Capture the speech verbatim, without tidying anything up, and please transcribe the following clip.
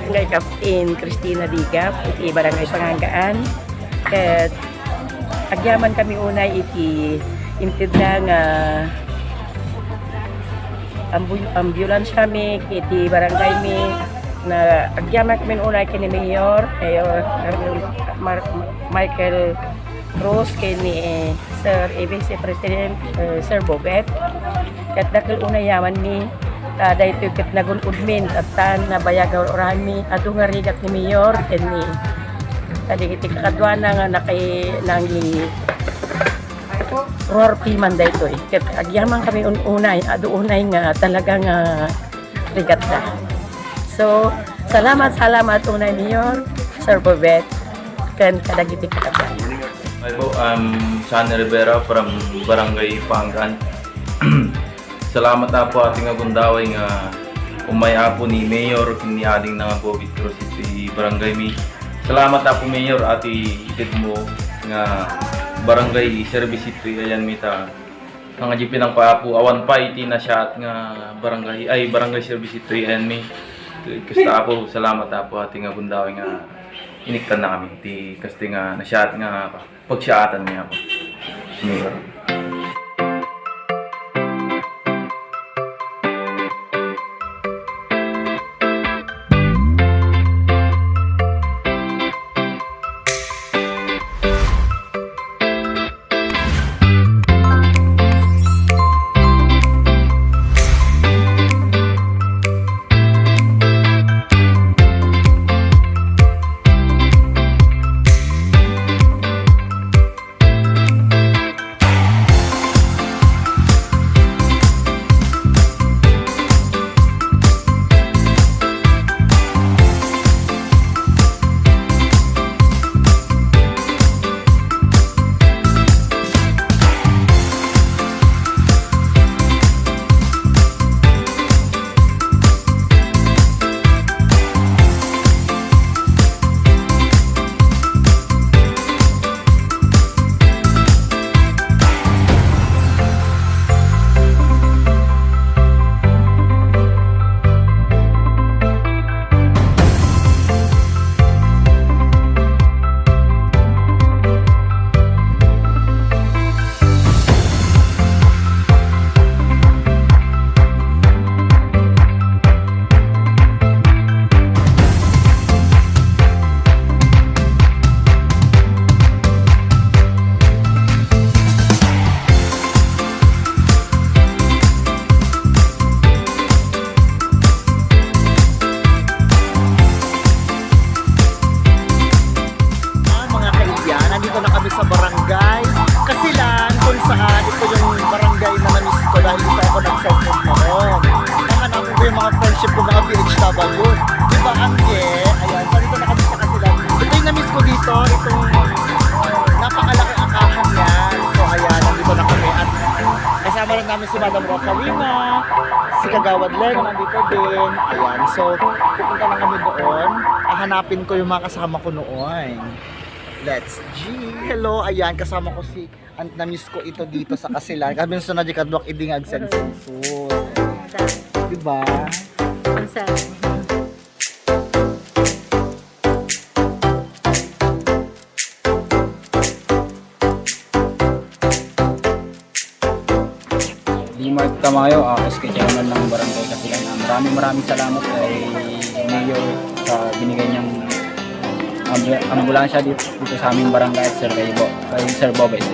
Kay Captain Christina Digap, iti Barangay Panganggaan. Ket agyaman kami unay iti intedda nga ambu-, ambulance kami iti barangay mi. Na agyaman kami unay ken ni Mayor, Mayor Mar-, Michael Cruz, ken ni Sir A B C President, eh, Sir Bobet. Ket dakkel unay yaman mi, ta daytoy ket nagun-od min, ta nabayag a urahan mi, adu nga rigat ni Mayor, ken ni, kadagiti kakaduana nga naki-, nangi-, ruarpi man daytoy. Ket agyaman kami un-, unay, adu unay nga talaga nga rigatda. So, salamat, salamat unay Mayor, Sir Bobet, ken kadagiti kakaduana. Hi po, I'm Sonny Rivera from Barangay Pangan. Salamat, Apo, iti nga gundaway nga umay, Apo, ni Mayor ken ni adingna nga Bobet Cruz iti barangay mi. Salamat, Apo Mayor, iti itedmo nga barangay service iti ayan mi ta. Nga di pinangpaapo, awan pay iti nasiaat nga barangay, ay, barangay service iti ayan mi. Kasta, Apo, salamat, Apo, iti nga gundaway nga inikkannakami. Iti kasta nga nasiaat nga pagsiaatan mi, Apo Mayor. Ah, mga kaibigan, nandito na kami sa barangay Kasilan, kung saan ito yung barangay na na-miss ko dahil dito ako nag-send noon. Nahanapin ko yung mga friendship ko, mga P H W. Di ba, Angge? Ayan, so dito na kami sa Kasilan. Ito yung na-miss ko dito, itong napakalaki ang akahan niya. So, ayan, nandito na kami. At kasama rin namin si Madam Rosalina, si Kagawad Leno, nandito din. Ayan, so pupunta na kami doon. Hahanapin ko yung mga kasama ko noon. Let's G. Hello, ayan, kasama ko si, an-, na-miss ko ito dito sa Kasilan. Kami sa na di kadwak, idi nga agsensensus. Diba? Ang sa- Dimart Tamayo, ah, S K chairman ng Barangay Kasilan. Ah, maraming, maraming salamat kay Mayor sa binigay niyang ambu-, ambulansya dito, dito sa aming barangay at Sir Raybo, kay Sir Bobet.